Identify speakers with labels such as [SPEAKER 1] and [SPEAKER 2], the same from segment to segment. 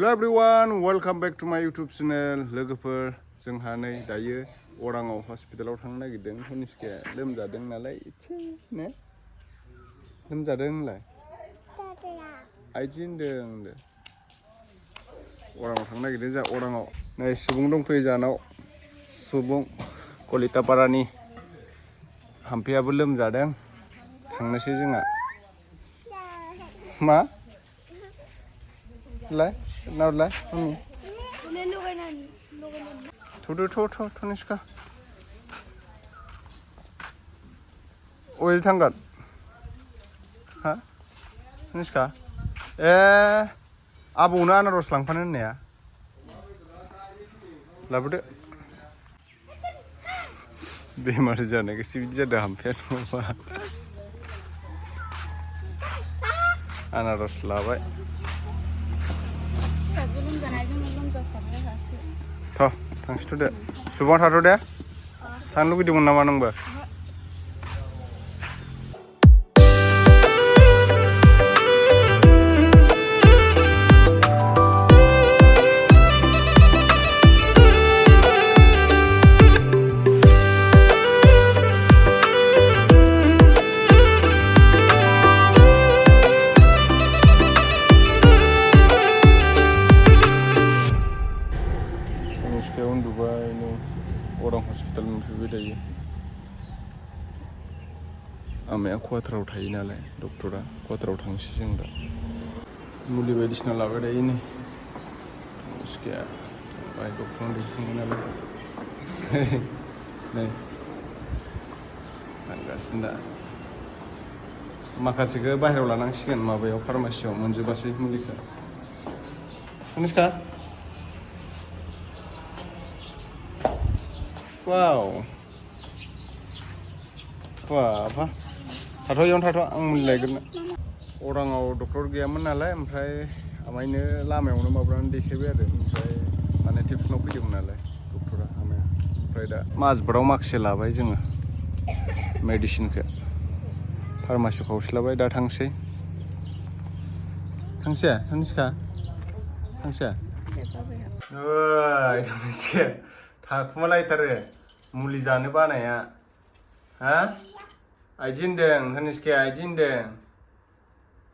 [SPEAKER 1] Hello everyone, welcome back to my YouTube channel. लोगोफोर जोंहा नै दायो अराङाव हस्पिटालाव थांनो नागिरदों. धनिस्काया लोमजादों नालाय एसे ने लोमजादों होनलाय आइदि होनदों अराङाव थांनो नागिरदों जा अराङाव नै सुबुं दंफैयो जानाव सुबुं कलितापारानि हाम्फैयाबो लोमजादों थांनोसै जोंहा मा लाय नावलाय मम्मी थ'दो धनिस्का अबे थांगोन हा धनिस्का आबौनो आनारस लांफानो होननाया लाबोदो बेमार जानायखायसो बिदि जादों हाम्फैया नङाबा आनारस लाबाय थांसैथ' दे सुबुङा थाथ' दे थांनो लुगैदोंमोन नामा नोंबो उन्दुबाय नै अरां हस्पिटाल मोनफैबाय दायो आमाया क्वाटाराव थायो नालाय डक्टरा क्वाटाराव थांसै जों दा मुलि बायदिसिना लाबाय दायो नै धनिस्काया थांबाय डक्टरनाव देखायखांबाय नालाय नै थांगासिनो दा माखासेखौ बाहेरायाव लानांसिगोन माबायाव फार्मासियाव मोनजोबासै मुलिखौ धनिस्का Wow. Wah, tato yang tato ang mulai kena. Orangau dokter gyaman nalai, oमफ्राय आमायनो लामायावनो माबानानै देखायबाय आरो ओमफ्राय माने टिप्सनाव फैदोंमोन नालाय डक्टरा आमाया ओमफ्राय दा माजबाराव माखासे लाबाय जोङो मेडिसिनखौ फार्मासियाव खावसेलाबाय दा थांसै धनिस्का थांसै ओइ धनिस्का थाखुमालायथारो मुलि जानो बानाया हा आइदि होनदों धनिस्काया आइदि होनदों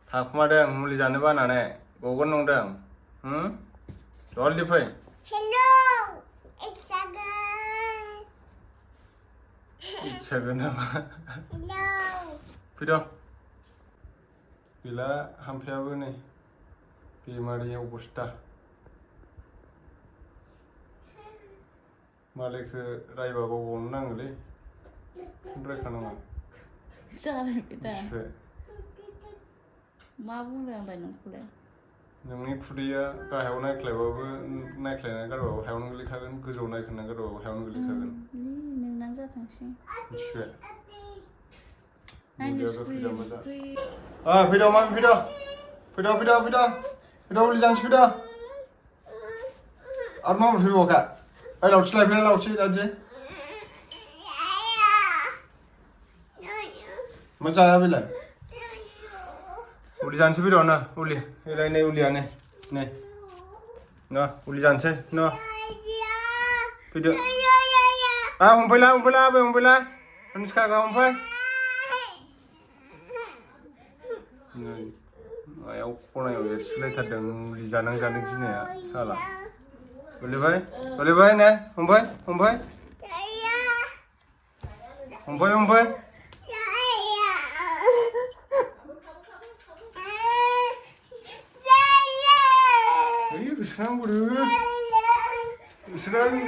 [SPEAKER 1] थाखुमादों मुलि जानो बानानै गगोन नंदों जल्दि फै इच्छागोन नामा फैद' गैला हाम्फैयाबो नै बेमारि अबस्था मालायखौ रायबा बावबावनो नाङोलै रायखानाङा
[SPEAKER 2] जालायबाय दा मा बुंदों आंलाय नोंखौलाय
[SPEAKER 1] नोंनि खुदैया गाहायाव नायख्लायबाबो नायख्लायनानै गारबाबो हायावनो गोलैखागोन गोजौआव नायख्लायनानै गारबाबो हायावनो गोलैखागोन
[SPEAKER 2] नोंना जाथोंसै
[SPEAKER 1] मिथिबाय
[SPEAKER 2] नायनो
[SPEAKER 1] फैद' मामि फैद' मुलि जानोसै फैद' आरो माबोरै फैबावखा ओइ लावथि लायफैना लावथि दानोसै मा जाया बेलाय उलि जानोसै फैद' न उलि बेलाय नै उलिया नै न उलि जानोसै न फैदो हमफैला आबै हमफैला धनिस्काखौ हमफै नै मायाव खनायाव एरसोलायथारदों मुलि जानां जानो गिनाया साला गोलैबाय ने हमफै Sekarang